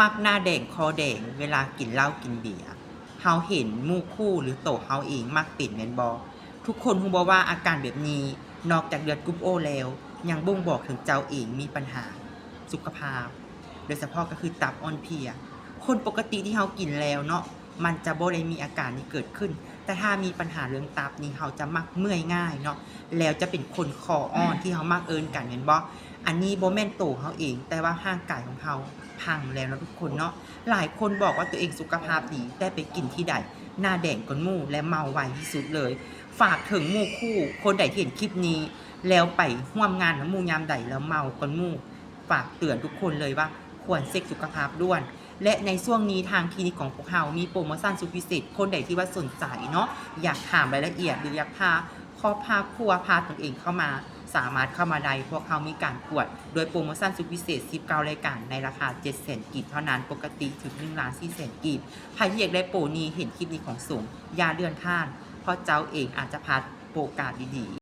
ມັກໜ້າແດງຄໍແດງເວລາກິນເຫຼົ້າກິນເບຍ. ເຮົາເຫັນໝູ່ຄູ່ ຫຼື ໂຕເຮົາເອງມັກເປັນແມ່ນບໍ່? ທຸກຄົນຮູ້ບໍ່ວ່າອາການແບບນີ້ ນອກຈາກເລືອດກຸ່ມໂອແລ້ວ ຍັງບົ່ງບອກເຖິງເຈົ້າເອງມີບັນຫາສຸຂະພາບ ໂດຍສະເພາະກໍຄືຕັບອ່ອນເພຍ. ຄົນປົກກະຕິທີ່ເຮົາກິນແລ້ວເນາະ ມັນຈະບໍ່ໄດ້ມີອາການນີ້ເກີດຂຶ້ນ, ແຕ່ຖ້າມີບັນຫາເລື່ອງຕັບນີ້ ເຮົາຈະມັກເມື່ອຍງ່າຍເນາະ ແລ້ວຈະເປັນຄົນຄໍອ່ອນທີ່ເຮົາມັກເອີ້ນກັນແມ່ນບໍ່? ອັນນີ້ບໍ່ແມ່ນໂຕເຮົາເອງ ແຕ່ວ່າຮ່າງກາຍຂອງເຮົາພັງແລ້ວເນາະທຸກຄົນເນາະ. ຫຼາຍຄົນບອກວ່າຕົວເອງສຸຂະພາບດີ ແຕ່ໄປກິນທີ່ໃດ ໜ້າແດງກ່ອນໝູ່ ແລະ ເມົາໄວທີ່ສຸດເລີຍ. ຝາກເຖິງໝູ່ຄູ່ ຄົນໃດທີ່ເຫັນຄລິບນີ້ ແລ້ວໄປຮ່ວມງານນຳໝູ່ຍາມໃດ ແລ້ວເມົາກ່ອນໝູ່ ຝາກເຕືອນທຸກຄົນເລີຍວ່າຄວນເຊັກສຸຂະພາບດ່ວນ. ແລະ ໃນຊ່ວງນີ້ທາງຄລີນິກຂອງພວກເຮົາມີໂປຣໂມຊັນສຸດພິເສດ, ຄົນໃດທີ່ວ່າສົນໃຈເນາະ ຢາກຖາມລາຍລະອຽດ ຫຼື ຢາກພາຄອບພາຄົວ ພາຕົນເອງເຂົ້າມາ ສາມາດເຂົ້າມາໄດ້. ພວກເຮົາມີການກວດໂດຍໂປຣໂມຊັນສຸດພິເສດສິບເກົ້າລາຍການ ໃນລາຄາເຈັດແສນກີບເທົ່ານັ້ນ, ປົກກະຕິເຖິງໜຶ່ງລ້ານສີ່ແສນກີບ. ໃຜທີ່ຢາກໄດ້ໂປຣນີ້ ເຫັນຄລິບນີ້ຂອງສົງ ຢ່າເລື່ອນຜ່ານ ເພາະເຈົ້າເອງອາດຈະພາດໂອກາດດີໆ.